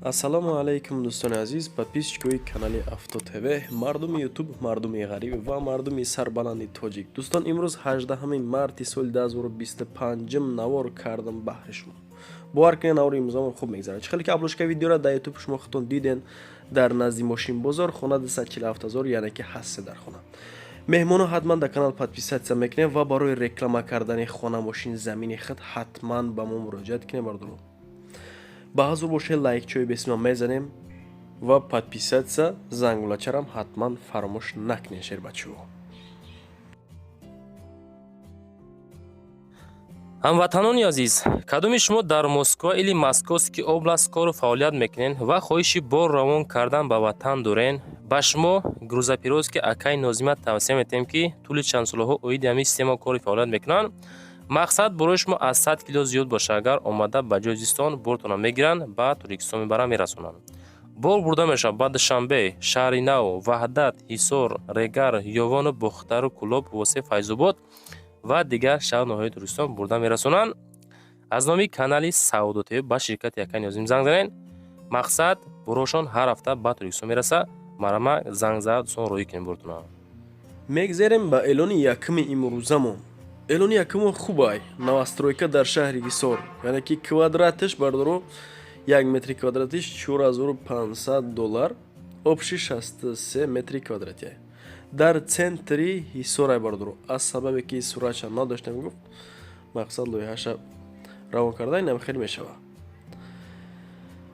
Ассалому алайкум, дӯстони азиз, подписчикои канали Авто ТВ, мардуми Ютуб, мардуми ғариб ва мардуми сарбаланди тоҷик. Дӯстон, имрӯз 18 марти соли 2025 навор кардам баҳри шумо. Бовар кунед, навори имрӯзамон хуб мегзарад. Чӣ хеле ки обложкаи видеора дар Ютуб шумо худтон диден, дар назди мошинбозор хона 247 ҳазор, яъне ки ҳаст дар хона. Меҳмоно ҳатман дар канал подписаться мекунем ва барои реклама кардани хона, мошин, замини худ ҳатман ба мо муроҷиат кунем, бардоро. Ба ҳазур бошед, лайкчои бесима мезанем ва подписаться, зангулачарам ҳатман фаромӯш накунед, шербачаҳо. Ҳамватанони азиз, кадоми шумо дар Москва или Московский область кору фаъолият мекунед ва хоҳиши бор равон кардан ба ватан дорен, ба шумо грузоперевозки акай Нозима тавсия метиҳем, ки тӯли чанд солаҳо оиди ҳамин система кори фаъолият мекунанд. Мақсад, борои шумо аз 100 кило зиёд боша, агар омада ба ҷои зистон бортона мегиранд, ба Тоҷикистон мебаранд, мерасонанд. Бор бурда мешавад ба Душанбе, Шаҳри Нав, Ваҳдат, Ҳисор, Регар, Ёвону Бохтару Кӯлоб, Восе, Файзобод ва дигар шаҳру ноҳияи Тоҷикистон бурда мерасонанд. Аз номи канали Савдо ТВ ба ширкати акай Нозим занг занед. Мақсад, борошон ҳар ҳафта ба Тоҷикистон мераса. Марама занг зада, дӯстон, роҳӣ кунем бортона. Мегзарем ба эълони якуми имрӯзамон. Эълони якумон хубай: новостройка дар шаҳри Ҳисор, яъне ки квадратиш, бардоро, як метри квадратиш 4500 доллар, общий 63 метри квадратия, дар центри Ҳисорай, бардоро. Аз сабабе ки суратша надоштем, гуфт, мақсад, лоиҳаша равон карда, инам хел мешава.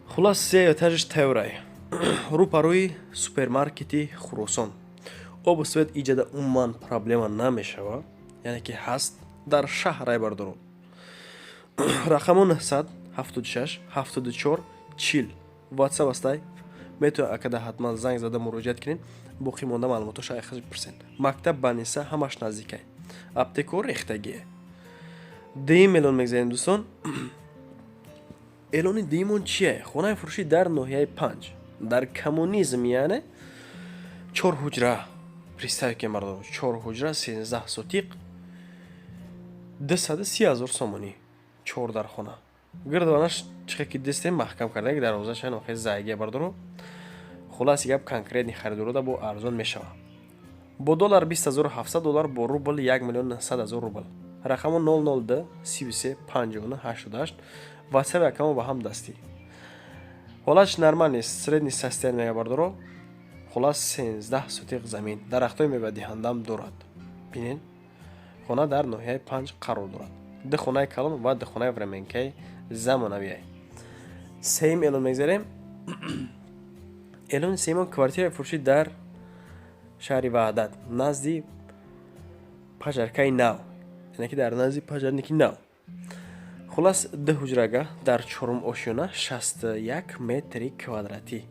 Хулас, се этажиш тайёрай, рӯпарӯи супермаркети Хуросон. Обу свет иҷада умуман проблема намешава, яъне ки ҳаст, дар шаҳрай, бардоро. Рақамо 976 74 40, WhatsApp астай. Метавонед акада ҳатман занг зада муроҷиат кунед, боқӣ монда маълумотоша айхаз бипурсед. Мактаб, больница ҳамаш наздикай, аптеко рехтагие. Дуюм эълон мегзарем, дӯстон. Эълони дуюмон чие? Хонаи фурӯшӣ дар ноҳияи Панҷ, дар Коммунизм, яъне чор ҳуҷра. Представь ки, мардум, чор ҳуҷра, 13 сотиқ, 230 000 сомонӣ, чор дар хона. Гирдванаш чихе ки дистем, маҳкам карда, дарвозаша нохе зайге, бардоро. Хулоси гап, конкретный харидорода бо арзон мешава. Бо доллар 20 700 доллар, бо рубл 1 миллион 900 ҳазор рубл. Рақамо 002 33 59 88, WhatsApp акамо ба ҳам дастӣ. Ҳолатш нормал нест, средний состояние мега, бардоро. Хулас, 13 сотиқ замин, дарахтҳои мевадиҳандаам дорад. Бинед, хона дар ноҳияи Панҷ қарор дорад, ду хонаи калон ва ду хонаи временкаи замонавиай. Сеюм эълон мегзарем. Эълони сеюмон: квартираи фурӯшӣ дар шаҳри Ваҳдат, назди пожаркаи нав, яъне ки дар назди пожарники нав. Хулас, ду ҳуҷрага дар чорум ошёна, 61 метри квадратӣ.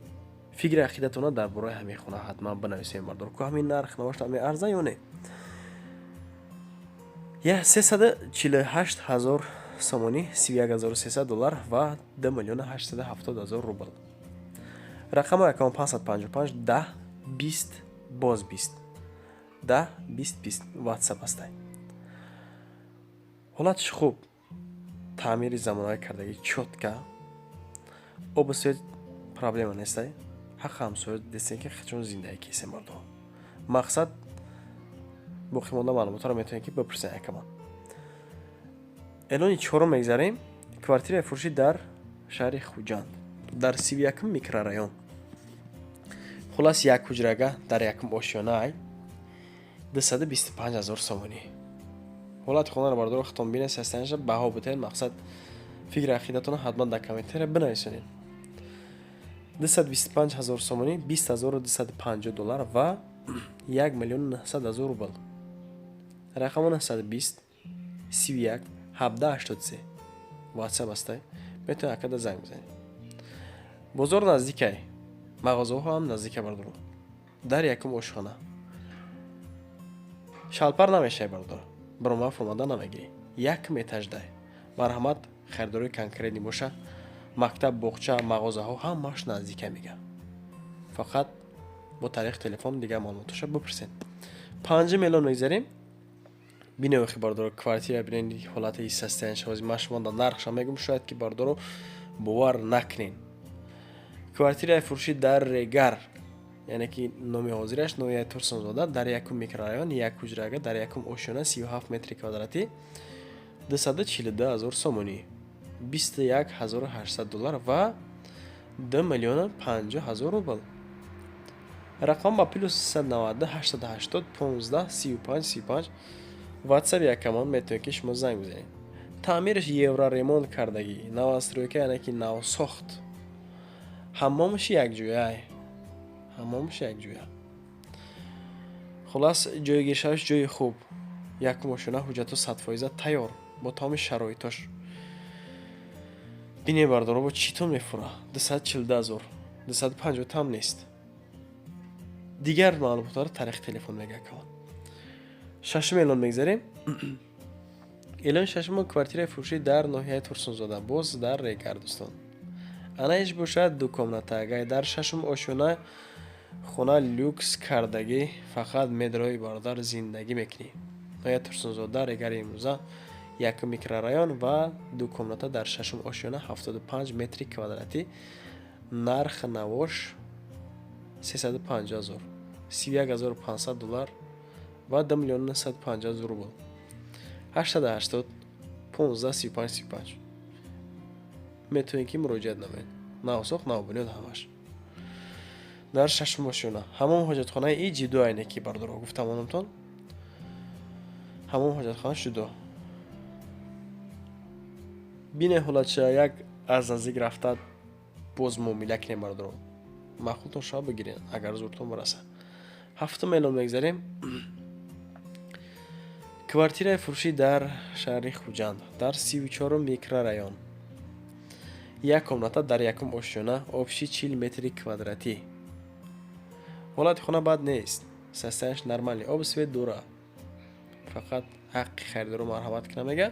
Фикри ақидатона дар бораи ҳамин хона ҳатман бинависем, бардор, ку ҳамин нарх навошта меарза ё не. Я 348 000 сомонӣ, 31 300 доллар ва 2 870 000 рубл. Рақами акамо 555 10 20 боз 20 10 20 20, WhatsApp ҳастай. Ҳолатш хуб, таъмири замонавӣ кардагӣ, чётко, обу свет проблема нестай. Ҳақ ҳамсоя дестем, ки чун зиндагӣ кесем, мардум. Мақсад, боқимонда маълумотҳоро метавонед ки бипурсед акамон. Эълони чорум мегзарем: квартираи фурӯшӣ дар шаҳри Хуҷанд, дар 31-ум микрорайон. Хулас, як ҳуҷрага дар якум ошёнаай, 225 000 сомонӣ. Ҳолати хонаро, бардоро, худтон бинед, состояниеша, баҳо бутед. Мақсад, фикри ақидатонро ҳатман дар комментария бинависонед. 225 000 сомонӣ, 20 250 доллар ва 1 миллиону 900 ҳазор рубл. Рақамо 920 31 17 83, WhatsApp ҳастай. Метавонед акада занг бизанед. Бозор наздикай, мағозаҳо ҳам наздика, бардоро. Дар якум ошхона шалпар намешавӣ, бардор, барома фурмада намегирӣ, якм этаждай. Марҳамат, харидорои конкретный боша. Мактаб, боғча, мағозаҳо ҳамааш наздика мега. Фақат бо тариқи телефон дигар маълумотоша бипурсед. Панҷум эълон мегзарем. Бинем, охи, бардоро, квартира. Бинем ҳолати состояниеша. Ҳозир ман шумо дар нархша мегӯм, шояд ки, бардоро, бовар накунед. Квартираи фурӯшӣ дар Регар, яъне ки номи ҳозираш ноҳияи Турсунзода, дар якум микрорайон, як ҳуҷрага, дар якум ошёна, 37 метри квадратӣ, 242 ҳазор сомонӣ, 21 800 доллар ва 2 миллиону 50 ҳазор рубл. Рақам ба +390 880 15 35 35 ватсап якамон, метавонед, ки шумо занг бизанед. Таъмираш евроремонт кардагӣ, новостройка, яъне ки навсохт. Ҳаммомаш якҷоя, ҳаммомаш якҷоя. Хулас, ҷойгиршаваш ҷои хуб, якум ошёна, ҳуҷҷатҳо 100% тайёр, бо тамоми шароитош. Бинед, бардоро, бо читон мефура? 242 ҳазор, 250 там нест. Дигар маълумотҳоро тариқи телефон мега акамон. Шашум эълон мегзарем. Эълони шашумо: квартираи фурӯшӣ дар ноҳияи Турсунзода, боз дар Регар, дӯстон. Анаиш бошад ду комната, агар дар шашум ошёна, хона люкс кардагӣ, фақат медрои, бародар, зиндагӣ мекунӣ. Ноҳияи Турсунзода, Регари имрӯза, якум микрорайон ва ду комната дар шашум ошёна, 75 метри квадратӣ. Нарх навош 350 ҳазор, 31 500 доллар ва 2 миллиону 950 ҳазор рубл. 880 15 35 35 метавонед, ки муроҷиат намоед. Навсохт, навбунёд, ҳамаш дар шашум ошёна. Ҳамон ҳоҷатхонаи и ҷудо, айне ки, бардоро, гуфтам онамтон, ҳамон ҳоҷатхона ҷудо. Бине, ҳолатша як аз наздик рафта боз муомила кунем, бардоро. Маъқултон шава, бигирен, агар зуртон бараса. Ҳафтум эълон мегзарем. Квартираи фурӯшӣ дар шаҳри Хуҷанд, дар 34-ум микрорайон, як комната дар якум ошёна, общий 40 метри квадратӣ. Ҳолати хона бад нест, состояние ш нормальный, об, свет дура, фақат ҳаққи харидоро марҳамат кунам, мега.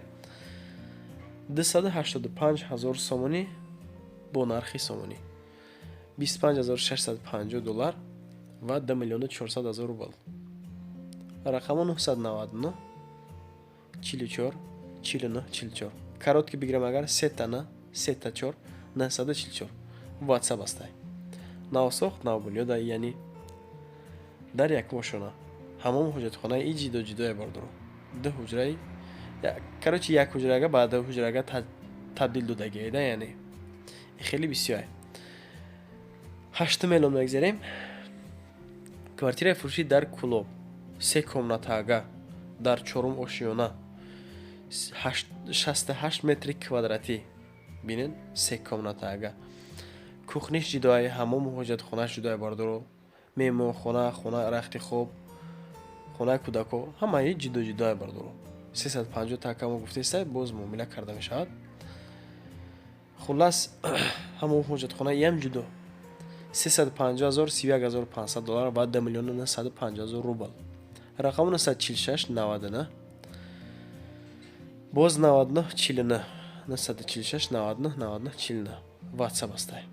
285 ҳазор сомонӣ бо нархи сомонӣ, 25 650 доллар ва 2 миллиону 400 ҳазор рубл. Рақамо 999 44 49 44. Короткий бигирам агар, сета на сета чор 944 ватсап астай. Навсохт, навбунёда, яъне дар якум ошёна, ҳамон ҳоҷатхонаи и ҷидо ҷудое, бардоро. Ду ҳуҷраи, короче, як ҳуҷрага ба ду ҳуҷрага табдил додагида, яъне хеле бисёр. Ҳаштум эълон мегзарем. Квартираи фурӯшӣ дар Кӯлоб, се комнатага, дар чорум ошёна, 68 метри квадратӣ. Бинед, се комнатага, кухня ш ҷудоай, ҳамому ҳоҷатхонааш ҷудоай, бардоро, меҳмонхона, хона, рахти хоб, хонаи кӯдако, ҳамаи ҷудо ҷудоай, бардоро. 350 такамо гуфтестай, боз муомила карда мешавад. Хуллас, ҳамон ҳоҷатхона иам ҷудо. 350 ҳазор, 31 500 доллар ва 2 миллиону 950 ҳазор рубл. Рақаму 946 99, боз 99 49, 946 99 99 49 ватсап астай.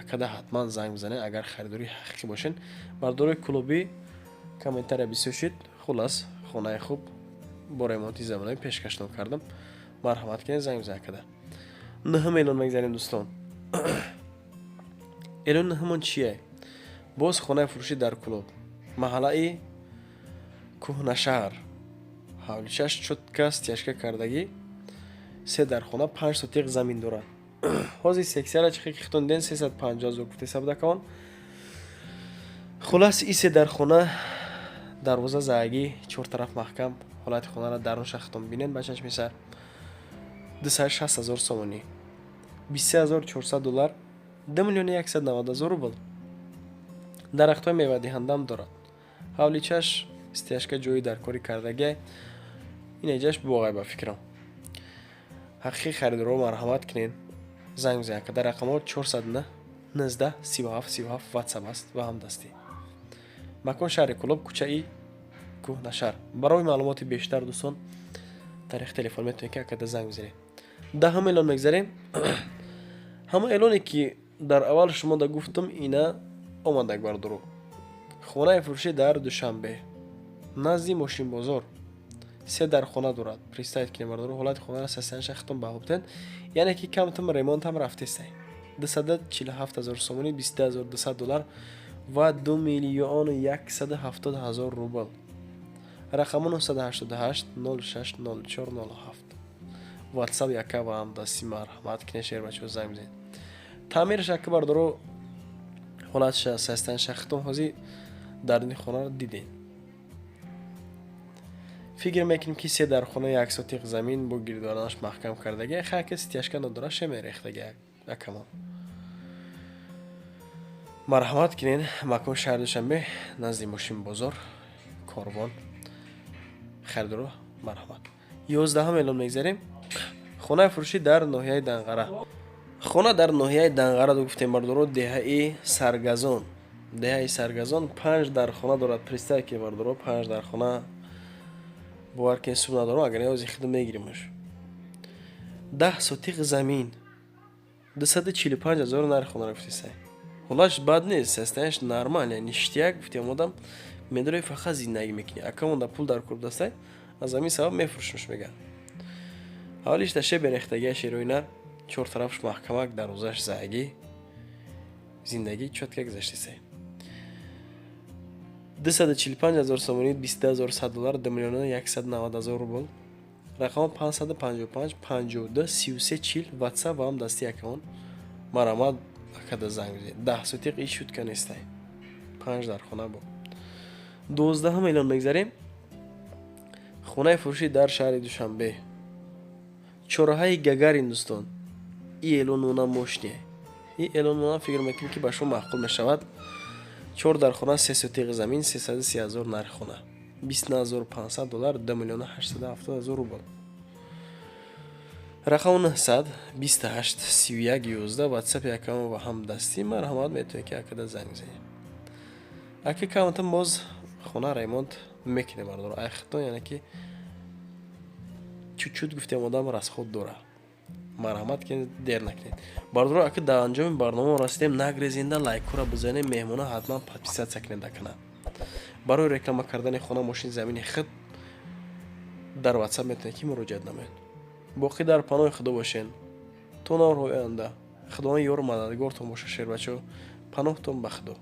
Акада ҳатман занг бизанед, агар харидори ҳақиқӣ бошед. Бардорои клубӣ, комментария бисёр шуд. Хуллас, хонаи хуб бо ремонти замонавӣ пешкаштон кардам. Марҳамат кунед, занг бизанед акада. Нӯҳум эълон мегзарем, дӯстон. Эълони нӯҳумон чие? Боз хонаи фурӯшӣ дар Кӯлоб, маҳаллаи Кӯҳнашаҳр. Ҳавличаш чётко стяжка кардагӣ, се дархона, 5 сотиқ замин дорад. Ҳозир сексияра чихе ки хитон ден, 350 ҳазор гуфтеса будакавон. Хуллас, и се дархона, дарвоза заагӣ, чор тараф маҳкам. Ҳолати хонаро дарунша хитон бинед ба чашми сар. 260 ҳазор сомонӣ, 23 400 доллар, 2 миллиону 190 ҳазор рубл. Дарахтҳои мевадиҳандаам дорад. Ҳавличаш стяжка, ҷои даркорӣ кардагиай. Ин эҷаш боғай, ба фикрам. Ҳақиқи харидорро марҳамат кунед, занг бизанед. Дар рақамҳо 409 19 37 37 ватсап аст ва ҳамдастӣ. Макон: шаҳри Кӯлоб, кӯчаи Кӯҳнашаҳр. Барои маълумоти бештар, дӯстон, тариқи телефон метавонед, ки акада занг бизанед. Даҳум эълон мегзарем. Ҳама эълоне, ки дар аввал шумо да гуфтум, ина омадак, бардору. Хонаи фурӯшӣ дар Душанбе, назди мошинбозор, се дархона дорад. Представить кунед, бардору, ҳолати хонаро, состояние ша хитон баҳо бутен, яъне ки камтам ремонтам рафтестай. 247 ҳазор сомонӣ, 22 200 доллар ва 2 миллиону 170 ҳазор рубл. Рақаму 988 06 04 07, WhatsApp яка ва ҳамдастӣ. Марҳамат кине, шербачаҳо, занг бизанед. Таъмираш, ака, бардоро, ҳолатша састан шахтон ҳозир дар ин хонаро дидем. Фикр мекунем, ки се дар хона, як сотиқ замин бо гирдваранаш маҳкам кардаги. Хака стяжка надора, шемерехтаги акамон. Марҳамат кинен, макон шаҳри Душанбе, назди мошин бозор Корвон. Харидоро, марҳамат. 11-ҳам эълон мегзарем. Хонаи фурӯшӣ дар ноҳияи Данғара. Хона дар ноҳияи Данғара, гуфтем, бардоро, деҳаи Саргазон. Деҳаи Саргазон, панҷ дар хона дорад. Представь ки, бардоро, панҷ дар хона. Бовар ки сум надорам, агар ози хидм мегиримаш. 10 сотиқ замин, 245 ҳазор нархи хонаро гуфтисай. Ҳолаш бад нест, состояние ш нормально, ништяк. Гуфтем, одам медорӣ, фақат зиндагӣ мекунӣ. Акамонда пул дар кор дастай, аз ҳамин сабаб мефурӯшмш, мега. Ҳавлиш таше берехтагия, шерои чор тарафш маҳкамак, дарвозаш заагӣ, зиндагӣ чётко гузаштисай. 245 ҳазор сомонӣ, 22 100 доллар, 2 190 000 рубл. Рақам 555 52 33 40, WhatsApp ва ҳам дасти акамон. Марҳамат, акада занг бизанед. 10 сотиқ иш шутка нестай, панҷ дар хона бо. 12-ҳам эълон мегзарем. Хонаи фурӯшӣ дар шаҳри Душанбе, чораҳаи Гагарин. Дӯстон, и эълонона мощный, и эълонона фикр мекунем, ки ба шумо маъқул мешавад. Чор дар хона, се сотиқи замин, 330 ҳазор нархи хона, 29 500 доллар, 2 870 000 рубл. Рақами 928 31 11, WhatsApp якам ва ҳамдастӣ. Марҳамат, метавонед, ки акада занг бизанед. Ака камтан боз хона ремонт мекунем, бардор, айхитон, яъне ки чуть-чуть, гуфтем, одам расход дора. Марҳамат ки дер накунед, бардоро. Ака дар анҷоми барнома расидем. Нагрезинда, лайкҳоро бизанем. Меҳмона ҳатман подписаться кунед дар канал. Барои реклама кардани хона, мошин, замини худ дар WhatsApp метавонед, ки муроҷиат намоед. Боқӣ дар паноҳи Худо бошен то наворҳои оянда. Худованд ёру мададгортон боша. Шербачо, паноҳтон ба Худо.